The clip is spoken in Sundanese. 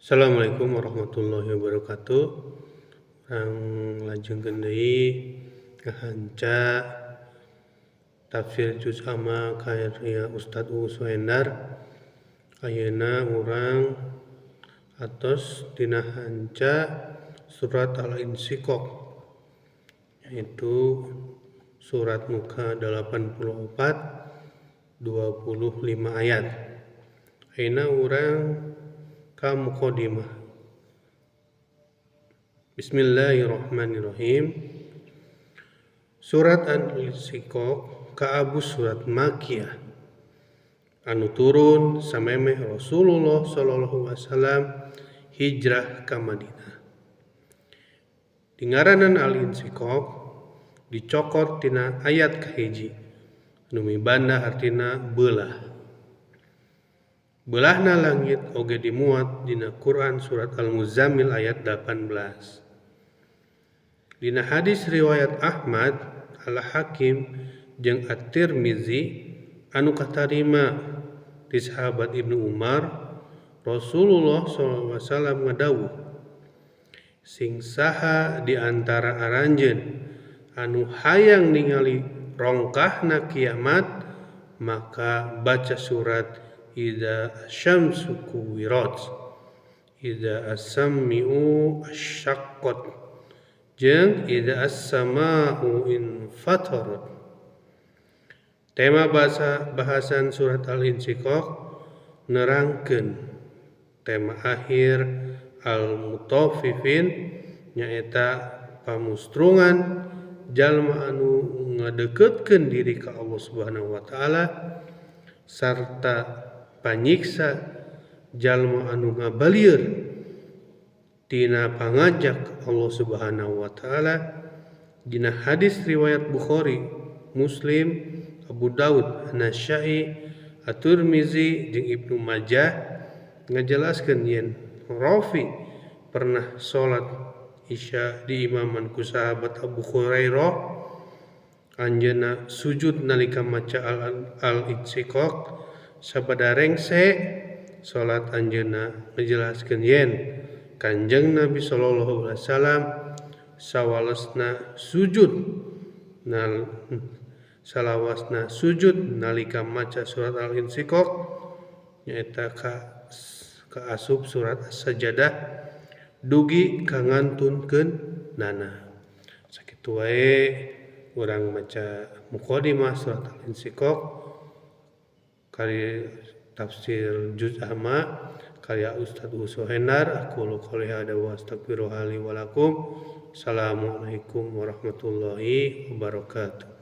Assalamualaikum warahmatullahi wabarakatuh. Urang lajengkeun deui ngahanca tafsir juz amma karya Ustaz Uu Suhendar. Ayeuna urang atos dina hanca surat Al-Insyiqaq, yaitu surat muka 84 25 ayat. Ayeuna urang ka muqaddimah. Bismillahirrahmanirrahim. Surat Al-Insyiqaq kaabus surat Makkiyah anu turun samemeh Rasulullah sallallahu alaihi wasallam hijrah ka Madinah. Dingaranan Al-Insyiqaq dicokot tina ayat kahiji anu mibanda artina beulah. Belahna langit oge dimuat dina Quran surat Al-Muzammil ayat 18. Dina hadis riwayat Ahmad, Al-Hakim jeung At-Tirmizi anu katarima ti sahabat Ibnu Umar, Rasulullah sallallahu alaihi wasallam ngadawuh, sing saha di antara aranjeun anu hayang ningali rongkahna kiamat maka baca surat Idza asyamsu kuwirat, idza as-sami'u asyaqqat, jeung idza as-sama'u infatarat. Tema bahasan surat Al-Insyiqaq nerangkeun tema akhir Al-Mutaffifin nyaeta pamustrungan jalma anu ngadeukeutkeun diri ka Allah Subhanahu wa taala sarta panyiksa jalma anu ngabalieur tina pangajak Allah Subhanahu wa taala. Dina hadis riwayat Bukhari, Muslim, Abu Daud, An-Nasa'i, At-Tirmizi jeung Ibnu Majah ngajelaskeun yen Rafi pernah salat Isya di imaman ku sahabat Abu Hurairah. Anjeunna sujud nalika maca Al-Insyiqaq sabada rengse salat anjeunna ngajelaskeun yen Kanjeng Nabi sallallahu alaihi wasallam sawalesna sujud salawasna sujud nalika maca surat Al-Insyiqaq nyaeta ka asup surat As-Sajdah dugi ka ngantunkeun nana. Sakitu wae urang maca muqaddimah surat Al-Insyiqaq karya tafsir juz amma karya Ustaz Uu Suhendar. Aku qouli hadza wa astaghfirullaha li wa lakum. Assalamualaikum warahmatullahi wabarakatuh.